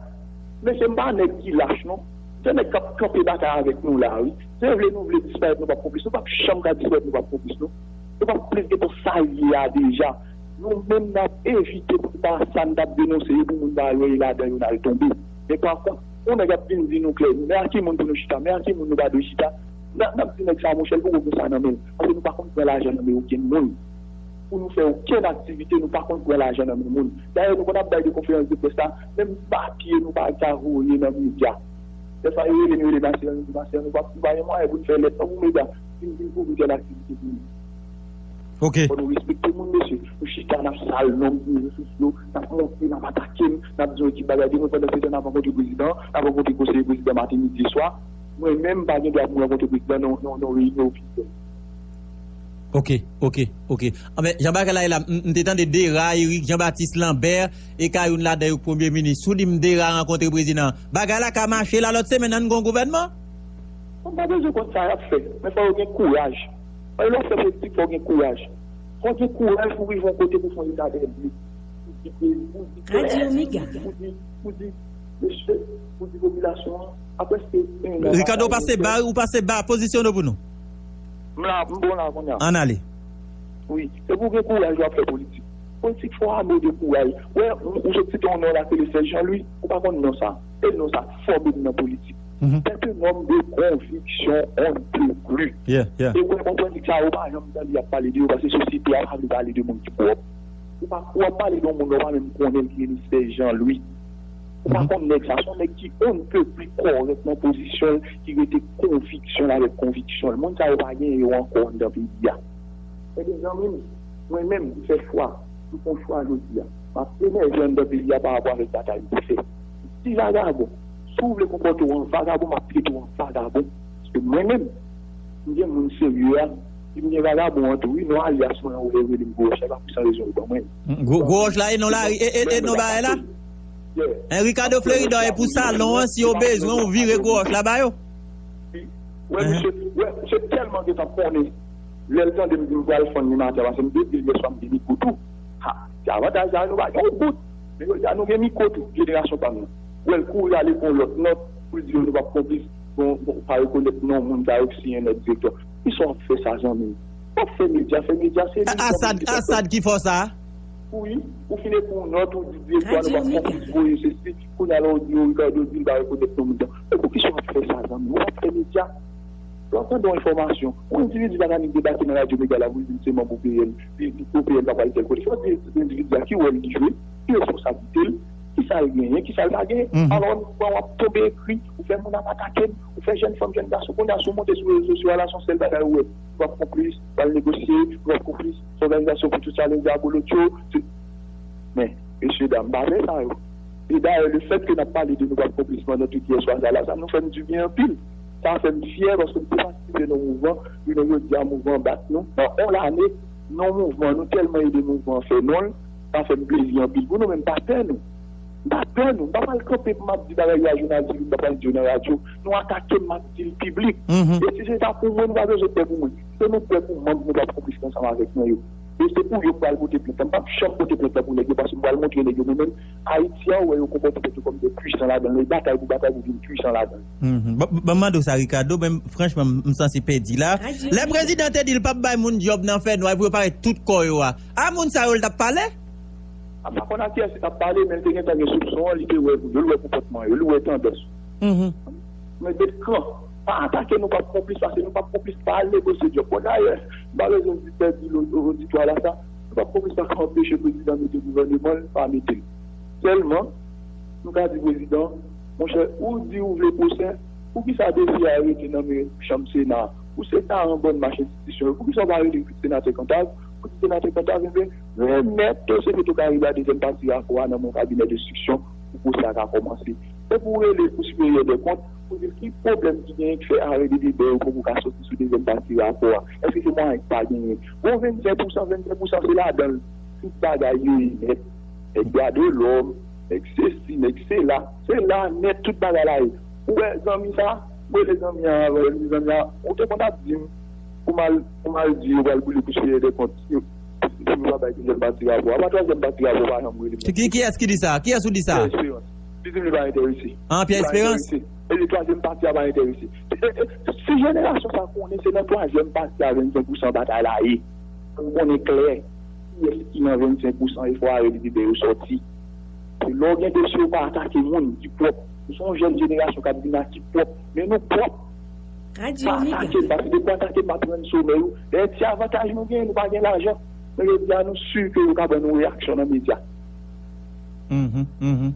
Mesye, m pa nèg ki lach, non. Se nèg k ap kanpe batay avèk nou la, wi. Se vle nou vle disparèt, nou p ap konplis. Nou p ap janm ka disparèt, nou p ap konplis, non. Nou p ap plis gentan sa l ye a deja. Nou menm n ap evite pou n pa sa n t ap denonse yo, pou moun pa al wè yo ladan yo n al tonbe. Men pa kont, yon nèg ap vin di nou klè, men a ki moun pou nou chita, men a ki moun nou pa dwe chita, n ap, n ap di nèg sa a, monchè, l poko gen sa nan men l. Paske nou pa konn pran lajan nan men okenn moun. Pou nou fè okenn aktivite, nou pa konn pran lajan nan men moun. Dayè, nou konn ap bay de konferans de près la, menm papye nou pa ka voye nan medya. Lè sa yo rele n, yo rele Nasyon, yo di Nasyon, nou pa, nou pa gen mwayen pou n fè lèt non pou medya. Vin, vin kouvri tèl aktivite pou nou. Ok. Fò nou respekte moun, mesye. Nou chita, n ap sal non m sou rezo sosyo, n ap monte, n ap atake m, n ap di yon ekip bagay de mwen, pandan se tan n ap rankontre prezidan, n ap rankontre konseye prezidan maten, midi e swa. Mwen menm, m pa gen dwa pou m rankontre prezidan nan, nan, nan reyinyon ofisyèl. Ok, ok, ok. Anben, jan bagay la ye la, m, m te tande Dera, Eric Jean Baptiste Lambert, e ka youn ladan yo k premye minis. Si w di m Dera rankontre prezidan, bagay la ka mache la lòt semèn an n gon gouvènman? Mwen pa bezwen konn sa y ap fè, men fò yo gen kouraj. Paske lè w fè politik, fò w gen kouraj. Fò w gen kouraj pou w rive yon kote pou w fè yon eta dèzye. Pou w di, pou w di, pou w di, pou w di, mesye, pou w di popilasyon an, apre se yon an Ricardo, ou pase ba, ou pase ba, pozisyon nou pou nou. M la, m bon la kounye a. Ann ale. Wi, se pou w gen kouraj lè w ap fè politik. Politik fò ame w de kouraj. Wè, ou, ou sot site yon non la ki rele Serge Jean Louis, ou pa konn non sa. E non sa fòme m nan politik. C'est un homme de conviction, on ne peut plus. Yeah, yeah. E wè, konprann nèg sa yo pa janm tande y ap pale de yo, paske sosyete a pa vle pale de moun ki pwòp. Ou pa, ou ap pale de yon moun ou pa menm konnen l ki rele Serge Jean Louis. Ou pa konn nèg sa, se yon nèg ki on ne peut plus kòrèk nan pozisyon l, ki rete konviksyon l avèk konviksyon l. Moun sa yo pa genyen yo ankò anndan peyi a. Ebyen, zanmi m, mwen menm, m fè chwa. M fè yon chwa jodi a. M ap enève anndan peyi a pa rapò avèk batay m te fè. Ti vagabon, si w vle konpòte w an vagabon, m ap trete w an vagabon. Paske mwen menm, m gen moun serye a, ki m gen vagabon an tou, wi, non alyas mwen an, ou rele m gwo wòch la, e pa pou san rezon yo ban mwen. Gwo, gwo wòch la, e non la, e, e, e non bagay la? Yeah. Ricardo Fleuridor, e pou salon an, si yo bezwen, ou vire gwo wòch la ba yo. Wi. Wè, misye, wè, misye tèlman gentan konnen. Lè l tande m di m pral fann li maten an, paske m te di l yèswa m gen mikwo tou. Ha, se avantaj la, nou pa gen yon bout. Men jodi a, nou gen mikwo tou, jenerasyon pa m nan. Wè l kouri ale pou yon lòt nòt, pou l di yo nou p ap konplis, bon, bon, pa rekonèt non moun sa yo ki siyen nòt direktè. Kisa w ap fè sa, zanmi m? W ap fè medya, fè medya, se li. Asad, Asad ki fè w sa? Wi, ou fin ekri yon nòt, ou di direktè a nou p ap konplis, voye sesi, kounye a la ou di yo Ricardo di l pa rekonèt non moun nan. Men poukisa w ap fè sa, zanmi m? W ap fè medya. Lè w tande yon enfòmasyon, yon endividi pa ka nik debake nan radyo Mega la pou l di l se manm O P N, li, li O P N pa pral tèl kote. Fò w di endividi a ki wòl li jwe, ki responsablite l, kisa l genyen, kisa l pa genyen. Alò, w ap tonbe ekri, ou fè moun ap atake m, ou fè jèn fanm, jèn gason, kounye a si w monte sou rezo sosyo a la, se yon sèl bagay ou wè. Pran konplis, pral negosye, pran konplis, se òganizasyon pou tout sa, lendya abolotcho, se, men, mesye dam, pa fè sa yo. E dayè, lefètke n ap pale de nou pap konplis pandan tout yè swa sa la, sa nou fè m dibyen anpil. Sa fè m fyè paske m te patisipe nan mouvman, jounen jodi a mouvman bat nou. Nan yon lane, nan mouvman, nou tèlman ede mouvman an fè non l, sa fè m plezi anpil pou nou, men m pa pè nou. M pa pè nou. M pa pral kanpe pou m ap di bagay yo a jounalis, m pa pral di yo nan radyo. Nou atake m, m ap di l piblik. E si se ta pou mwen, nou pa bezwen pè pou mwen. Se nou pè pou manm nou p ap konplis ansanm avèk mwen yo. E se pou yo k pral pote plent lan. M p ap janm pote plent lan pou nèg yo, paske m pral montre nèg yo mwen menm, Ayiti a, ou wè yo konpòte tèt yo kòm de pwisan ladan l, e batay pou batay pou vin pwisan ladan l. Ban m mande w sa, Ricardo, men franchman, m sanse pèdi la. Lè prezidan te di l p ap bay moun djòb nan fènwa, epi yo parèt tout kò yo a, a moun sa yo l t ap pale? A pa konn a kiyès li t ap pale, men l te gentan gen soupson an, li te wè moun yo, li wè konpòtman yo, li wè tandans yo. Mete kran, pa atake nou p ap konplis, paske nou p ap konplis, pa al negosye djòb. Bon, dayè, m pa bezwen di pèdi oditwa la sa, nou p ap konplis pa ka anpeche prezidan mete gouvèneman l, pa mete l. Sèlman, nou ka di prezidan, monchè, ou di ou vle pwosè, poukisa dosye a rete nan men chanm Sena a? Ou se ta an bòn mach enstitisyon yo, poukisa w pa rele senatè Cantave, pou di senatè Cantave, enben, remèt dosye Petro Caribe a, dezyèm pati rapò a, nan men yon kabinè denstriksyon pou pwosè a ka kòmanse. Se pou w rele pou Siperyè dè Kont, pou di l ki pwoblèm ki genyen ki fè arè de deba yo poko ka soti sou dezyèm pati rapò a. Èske se mwayen ki pa genyen? Bon, vennsenk pousan, vennsenk pousan se ladan l. Tout bagay yo ye nèt. Nèg dwa de lòm, nèg sesi, nèg sela. Se la nèt tout bagay la ye. Ou wè zanmi sa, ou rele zanmi an avan, li di zanmi an, ou te konn ap di m, pou m al, pou m al di yo pral boule pou Siperyè dè Kont, si, si yo pa bay dezyèm pati rapò a. Pa twazyèm pati rapò pa janm rele m. Ki, kiyès ki di sa? Kiyès ou di sa? Pierre Espérance. Li di m li pa enterese. Ah, Pierre Espérance? Li pa enterese. E li twazyèm pati a pa enterese. E, e, si jenerasyon sa konnen, se nan twazyèm pati a vennsenk pousan batay la ye. Pou konnen klè. kiyès ki nan vennsenk pousan efò a, rele lidè yo sòti. Lè w gen dosye, w pa atake moun ki pwòp. Nou se yon jèn jenerasyon k ap vin la ki pwòp. Men nou pwòp. Pa atake m, paske depi w atake m, m ap rann somèy ou. Dayè, ti avantaj nou genyen, nou pa gen lajan. Men jodi a, nou si ke yo ka ban nou reyaksyon nan medya.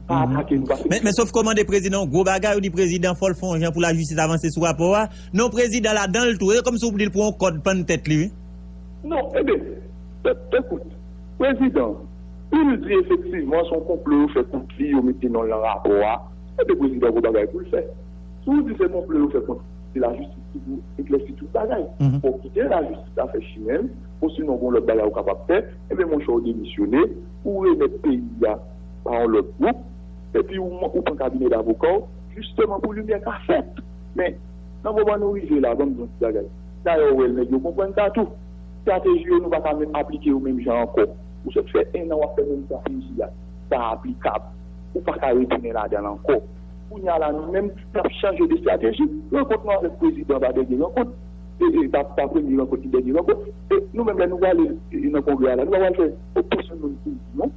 Pa atake nou, paske men, men sòf kòmande prezidan yon gwo bagay, ou di prezidan fò l fè yon jan pou lajistis avanse sou rapò a. Non, prezidan ladan l tou. E kòmsi w di l pran yon kòd pann tèt li, wi. Non, ebe, e- ekout, prezidan, si l di efektivman se yon konplo yo fè kont li, yo mete non l nan rapò a, ebe, prezidan gen bagay pou l fè. Si w di se konplo yo fè kont li, se lajistis ki pou eklèsi tout bagay. Fò w kite lajistis la fè chimen l, osinon gen lòt bagay ou kapab fè, ebe, monchè, w demisyone, ou remèt peyi a ba yon lòt gwoup, epi ou, ou pran kabinè davoka w, jisteman pou limyè ka fèt. Men, nan moman nou rive la, ban m di yon ti bagay. Dayè, w wè, nèg yo konprann sa tou. Estrateji yo, nou pa ka menm aplike yo menm jan ankò. Ou sot fè en an w ap fè menm estrateji a. Pa aplikab. Ou pa ka retounen ladan l ankò. Kounye a la, nou menm, n ap chanje de estrateji. Rankont nou avèk prezidan pa dènye rankont. E, e, pa, pa premye rankont, ni dènye rankont. E nou menm, lè nou prale, e, nan kongrè a la, nou pa pral fè okenn moun pou nou, non.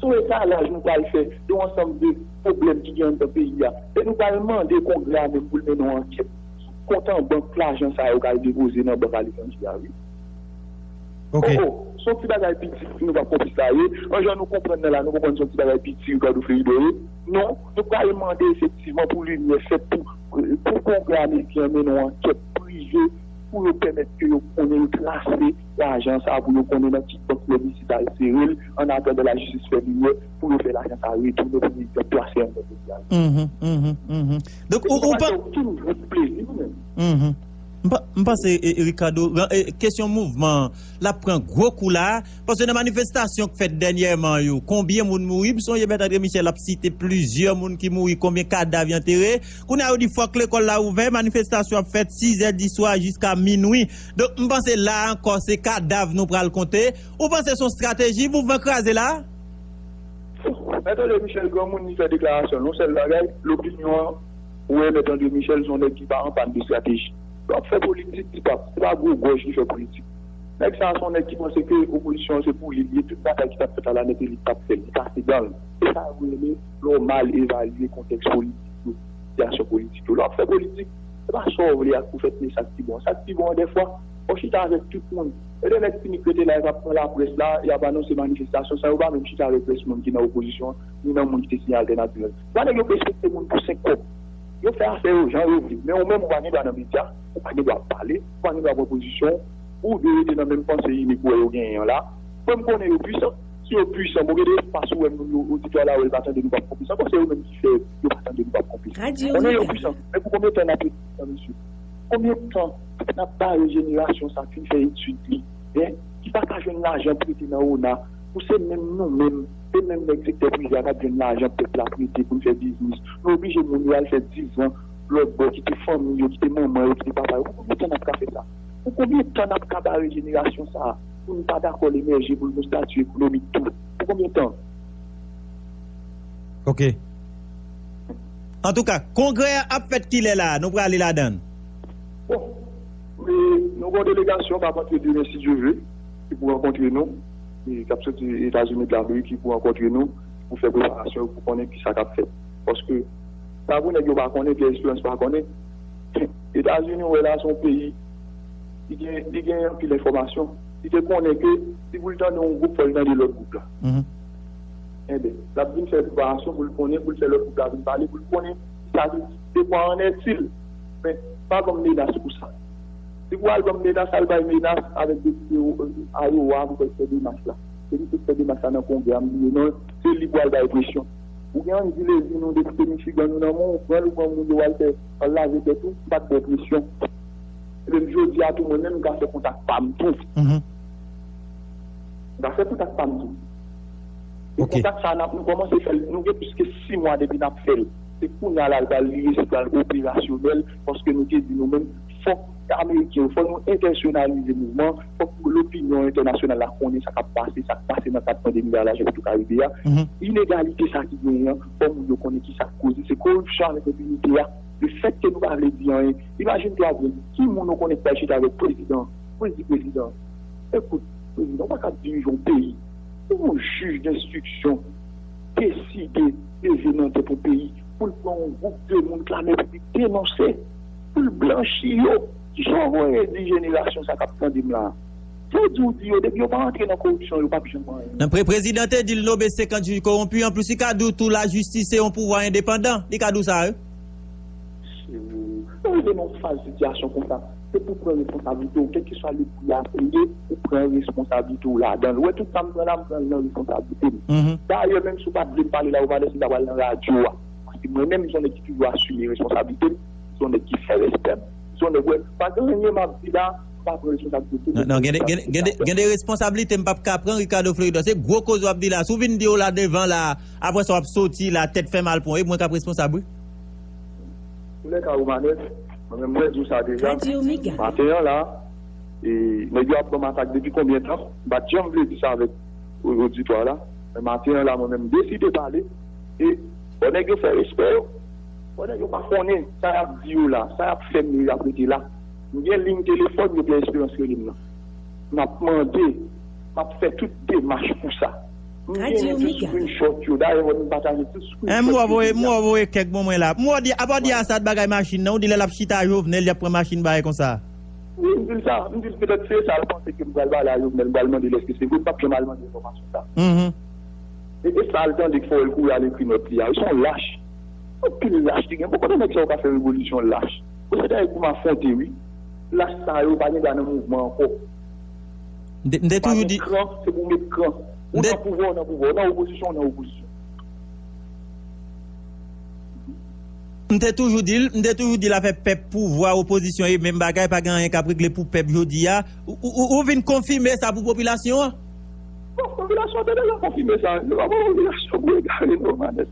Se yon etalaj nou pral fè de yon ansanm de pwoblèm ki gen anndan peyi a. E nou pral mande kongrè a menm pou l mennen yon ankèt sou kont an bank lajan sa yo k al depoze nan bank aletranje a, wi. Ok. Oh, oh, se yon ti bagay piti, nou p ap konplis la ye. An jan nou konprann nan la, nou konprann se yon ti bagay piti, Ricardo Ferido ye. Non, nou pral mande efektivman pou limyè fèt pou, pou kongrè ameriken an mennen yon ankèt prive pou yo pèmèt ke yo konnen yo trase lajan sa a, pou yo konnen nan ki bank nèg isit al sere l, an atandan lajistis fè limyè, pou yo fè lajan sa a retounen, pou yo plase anndan peyi a. Mhm, mhm, mhm. Donk, ou, ou pa. Okenn grenn plezi, nou menm. Mhm. M pa, m panse, e, e, Ricardo, ran- e, kesyon mouvman an, l ap pran gwo kou la, paske nan manifestasyon k fèt dènyèman yo, konbyen moun mouri? M sonje Mèt André Michel ap site plizyè moun ki mouri, konbyen kadav y antere. Kounye a, yo di fòk lekòl la ouvè, manifestasyon ap fèt sizè di swa jiska minwi. Donk, m panse la ankò, se kadav nou pral konte. Ou panse se yon estrateji, mouvman kraze la? Mèt André Michel, granmoun, li fè deklarasyon l, yon sèl bagay, lopinyon an wè Mèt André Michel se yon nèg ki pa an pàn de estrateji. L ap fè politik, ti pap, se pa gwo gòj li fè politik. Nèg sa a se yon nèg ki panse ke opozisyon an se pou li l ye, tout batay ki t ap fèt la, nèt elit t ap fè l, li kase dan l. E sa yo rele lè w mal evalye kontèks politik yo, sitiyasyon politik yo. Lè w ap fè politik, se pa sa w vle ak pou fè, men sa k pi bon. Sa k pi bon an, dèfwa, fò w chita avèk tout moun. E de nèg sinik rete la, y ap pran laprès la, y ap anonse manifestasyon, san yo pa menm chita avèk rès moun ki nan opozisyon an, ni nan moun ki te siyen altènativ la. Lè nèg yo respekte moun pou senk kòb, yo fè afè yo jan yo vle. Men ou menm, ou pa gen dwa nan medya, ou pa gen dwa ap pale, ou pa gen dwa pran pozisyon, ou dwe rete nan menm panse inik ou wè yo genyen an la. Mwen, m konnen yo pwisan. Si yo pwisan, bon, gen de espas ou wè moun yo, oditwa la wè l pa tande nou p ap konplis. Ankò se yo menm ki fè yo pa tande nou p ap konplis. Konnen yo pwisan. Men pou konbyen tan n ap rete pwisan, mesye? Konbyen tan n ap bare jenerasyon sa k fin fè etid li, en, ki pa ka jwenn lajan prete nan ona, pou se menm nou menm, se menm nèg sektè prive a k ap jwenn lajan pèp la prete pou n fè biznis. Nou oblije moun yo al fè diz an lòt bò, kite fanmi yo, kite manman yo, kite papa yo. Pou konbyen tan n ap ka fè sa? Pou konbyen tan n ap ka bare jenerasyon sa a pou n pa dakò l emèje, pou l gen yon estati ekonomik tou? Pou konbyen tan? Ok. Antouka, kongrè a ap fèt kilè la? Nou prale ladan l. Bon, e, nou gen yon delegasyon k ap antre demen, si Dye vle, ki pou rankontre nou, e, k ap soti Etazini de Lamerik, ki pou rankontre nou, pou fè preparasyon yo, pou konnen kisa k ap fèt. Paske, sa pou nèg yo pa konnen, Pierre Espérance pa konnen, Etazini, ou wè la, se yon peyi, li gen, li gen anpil enfòmasyon. Li te konnen ke si pou l tande yon gwoup, fò l tande lòt gwoup la. Mhm. Enben, l ap vin fè preparasyon pou l konnen, pou l fè lòt gwoup la vin pale, pou l konnen sa vle di, de quoi en est-il? Men, pa ban m menas pou sa. Si pou al ban m menas, al bay menas avèk depite Iowa pou fè demach la. Se li ki fè demach la nan kongrè a, m bliye non l, se li pou al bay presyon. Ou gen Andy Levine, ou depite Michigan, ou nan men w, ou pran l, ou pran moun yo, w al fè, al lave tèt ou, m pa t ba w presyon. Ebyen, jodi a tou, mwen menm, m ka fè kontak pa m tou. Mhm. M ka fè kontak pa m tou. E kontak sa a, n ap, nou kòmanse fè l, nou gen plis ke sis mwa depi n ap fè l. Se kounye a la, l pral, li resi pral operasyonèl, paske nou te di nou menm, fòk Ameriken yo, fò nou entèsyonalize mouvman, fòk lopinyon entènasyonal la konnen sa k ap pase, sa k pase nan kad pandemi a la, jan nou tou ka rive a. Mhm. Inegalite sa ki genyen an, fò moun yo konnen kisa k koze, se koripsyon avèk enpinite a. Lefètke nou pa vle di anyen, imajine twa grenn, ki moun ou konnen k pral chita avèk prezidan, pou l di prezidan, ekout, Prezidan, ou pa ka dirije yon peyi. Pou yon jij denstriksyon deside leve nan tèt yon peyi, pou l pran yon gwoup de moun k lame pou li denonse, pou l blanchi yo. Kisa w voye di jenerasyon sa k ap tande m la? Sa w di w di yo, depi yo pa antre nan koripsyon, yo p ap janm anyen. Nan pre-, prezidan te di l nome senkant jij kowonpi, anplis li ka di w tou lajistis se yon pouvwa endepandan. Li ka di w sa, wi. Si nou rive nan yon faz sitiyasyon konsa, se pou pran responsablite w, kèlkeswa le pri a peye, ou pran responsablite w ladan l. Ou wè tout sa m pran la, m pran l nan responsablite m. Mhm. Dayè, menm si w pa t vle m pale la, ou pa lè si m ta pral nan radyo a. Paske mwen menm, m se yon nèg ki toujou asime responsablite m, m se yon nèg ki fè respè m, m se yon nèg, wè, pa gen anyen m ap di la, m pa pran responsablite m. Non, non, gen de, gen de, gen de, gen de responsablite m p ap ka pran, Ricardo Floridor. Se gwo koze w ap di la. Si w vin di yo la devan la, apre sa w ap soti la, tèt fè mal pou w, e mwen k ap responsab, wi. Antoulèka, Romanès, mwen menm, mwen di w sa deja. Maten an la, e, nèg yo ap ban m atak depi konbyen tan? M pa t janm vle di sa avèk o-, oditwa la. Men maten an la, mwen menm, m deside pale. E fò nèg yo fè respè yo. Fò nèg yo pa konnen sa y ap di yo la, sa y ap fè m yo, y ap rete la. M gen liy telefòn yo, Pierre Espérance rele m nan. M ap mande, m ap fè tout demach pou sa. M genyen tout screenshot yo. Dayè, wè, m pataje tout screenshot yo. M wè voye, m wè voye kèk bon mwen la. M wè di, apa w di Assad bagay machin nan, ou di lè l ap chita Jovenel, y ap pran machin bagay konsa. Wi, m di l sa. M di l petèt se sa l panse ke m pral pale a Jovenel, m pral mande l èske se vre, m p ap janm al mande enfòmasyon sa. Mhm. E, e sa l tande k fè w wè l kouri al ekri nòt li a. Wi, se yon lach. Anpil lach li gen. Bon, kote nèg sa yo ka fè revolisyon lach? Bon, se dayè pou m afwonte, wi. Lach sa yo pa gen dwa nan mouvman ankò. M te, m te toujou di. Pa gen kran, se pou w met kran. Ou nan pouvwa, ou nan pouvwa. Ou nan opozisyon, ou nan opozisyon. M te toujou di l, m te toujou di l afè pèp, pouvwa, opozisyon, e menm bagay, pa gen anyen k ap regle pou pèp jodi a. Ou, ou, ou, ou vin konfime sa pou popilasyon an? Bon, popilasyon an te deja konfime sa. Se pa pou popilasyon pou egare non, Manès.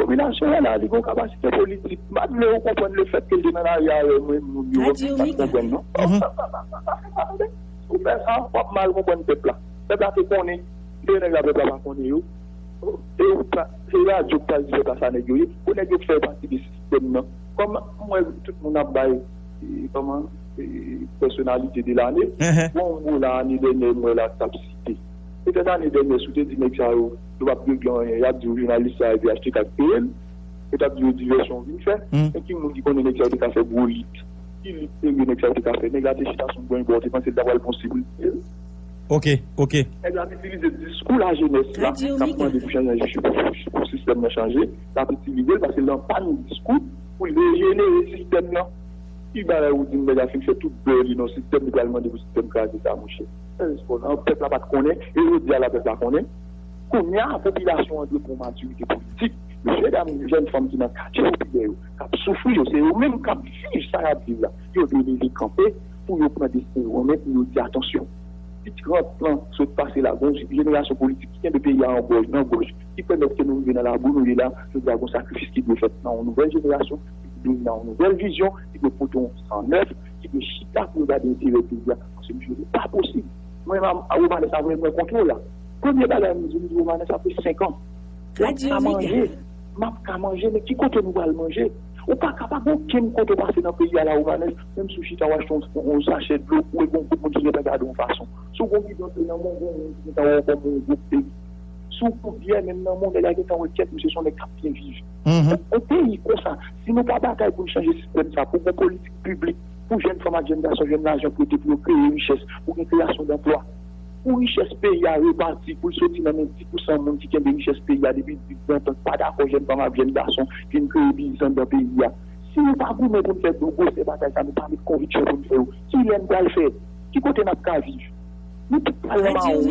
Popilasyon an la, li gen yon kapasite politik. M pa t vle ou konprann lefètke l te nan lari avè mwen, moun yo, m pa t konprann, non. Mhm. Ou fè sa, w ap mal konprann pèp la. Pèp la te konnen. Se nèg la pèp la pa konnen yo. E ou pa, se radyo k pral di pèp la sa nèg yo ye. Pou nèg yo k fè pati de sistèm nan. Kòm m wè tout moun ap bay, e, kòman, e, pèsonalite de lane. Mhm. Bon, m wè la, ane dènyè, m wè la, t ap site. Petèt ane dènyè, si w te di nèg sa yo, yo p ap regle anyen, y ap di w jounalis sa, epi H T K k peye l. Yo t ap di yo divèsyon w vin fè. Mm. Men ki moun ki konnen nèg sa yo te ka fè gwo lit? Ki lit serye nèg sa yo te ka fè? Nèg la te chita sou yon bò, te panse l ta pral gon sibrite. Ok, ok. Nèg la ap itilize diskou lajenès la, k ap mande pou chanj pou, pou sistèm nan chanje. L ap itilize l paske l anpann diskou pou l rejenere sistèm nan. Ki bagay ou di m nèg la fin fè tout bè li nan sistèm, li pral mande pou sistèm kraze sa, monchè? Fè respè w non, pèp la pa t konnen, e jodi a la pèp la konnen. Kounye a, popilasyon an dwe pran matirite politik. Mesye dam, jèn fanm ki nan katye popilè yo, k ap soufri yo, se yo menm k ap viv sa y ap viv la. Yo dwe leve kanpe pou yo pran destin yo an men, pou yo di atansyon. Pi trant lan sot pase la, gon jenerasyon politik ki kenbe peyi a an gòj, nan gòj, ki pèmèt ke nou rive nan labou nou ye la, jodi a gon sakrifis ki dwe fèt nan yon nouvèl jenerasyon, ki dwe nan yon nouvèl vizyon, ki dwe pote yon san nèf, ki dwe chita pou yo gade enterè peyi a. Paske misye di pa posib. Mwen, a, a Romanès, sa vre, mwen kontwòl la. Premye bagay m di, m di Romanès, apre senk an, w ap ka manje. M ap ka manje, men ki kote nou pral manje? Ou pa ka pa gen okenn kote w pase nan peyi a la, Romanès, menm si w chita w achte yon, yon sachè dlo, ou wè gon gwoup moun ki gentan gade w yon fason. Si w gon bidon dlo nan men w, gon moun ki gentan wè w kòm yon gwoup peyi. Si w gon byè menm nan men w, nèg la gentan wè kèt, misye se yon nèg k ap byen viv. Mhm. Yon peyi konsa, si nou pa batay pou n chanje sistèm sa, pou gon politik piblik, pou jèn fanm ak jèn gason jwenn lajan prete pou yo kreye richès, pou gen kreyasyon danplwa, pou richès peyi a repati, pou l soti nan men dis pousan moun ki kenbe richès peyi a depi dis, vent an, ki pa dakò jèn fanm ak jèn gason vin kreye biznis anndan peyi a. Si nou pa goumen pou n fè gwo, gwosè batay sa, nou pa met konviksyon pou n fè yo, kilè n pral fè? Ki kote n ap ka viv? Nou tout pral nan mawon.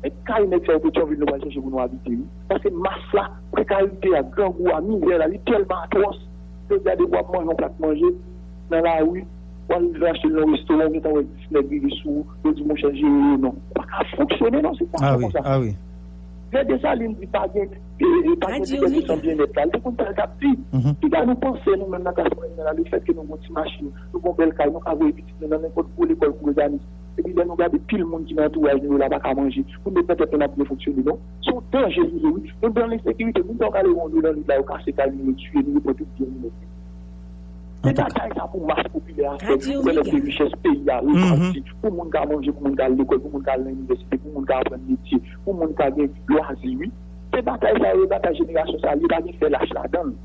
Men kay nèg sa yo Petyonvil nou pral chèche pou nou abite, wi. Paske mas la, prekarite a, grangou a, mizè la, li tèlman atwòs. Jodi a depi w ap manje yon plat manje nan lari, w al achte l nan restoran, ou gentan wè dis nèg rive sou ou, yo di, monchè, jere yo non. Ou pa ka fonksyone nan yon sitiyasyon konsa. Lè Desalin di pa gen, e, e, pa gen liberté san byennèt la, li te konn sa l t ap di. Mhm. Piga nou panse nou menm nan klas mwayèn nan la, lefètke nou gon ti machin, nou gon bèl kay, nou ka voye pitit nou nan nenpòt gwo lekòl pou Reganis. Epi lè nou gade pil moun ki nan antouraj nou yo la pa ka manje, pou nou met nan tèt nou n ap byen fonksyone non. Se yon danje li ye wi. Nou nan ensekirite, moun sa yo ka leve yon jou nan nwit la, yo kase kay nou, yo tiye nou, yo pran tout byen nou mete. Se batay sa pou mas popilè a fè, pou fè lè ke richès peyi a repanti, pou moun ka manje, pou moun ka al lekòl, pou moun ka al nan inivèsite, pou moun ka aprann metye, pou moun ka gen lwazi, wi. Se batay sa yo, batay jenerasyon sa yo, pa gen fè lach ladan l.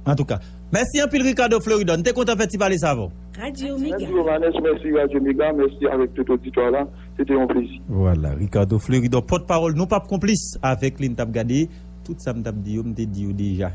Antouka, mèsi anpil Ricardo Florida. Nou te kontan fè ti pale sa avè w. Mèsi Romanes, mèsi Radio Mega, mèsi avèk tout oditwa la. Se te yon plezi. Vwala, Ricardo Florida, pòtpawòl Nou P ap Konplis, avèk li n t ap gade tout sa m t ap di yo, m te di yo deja.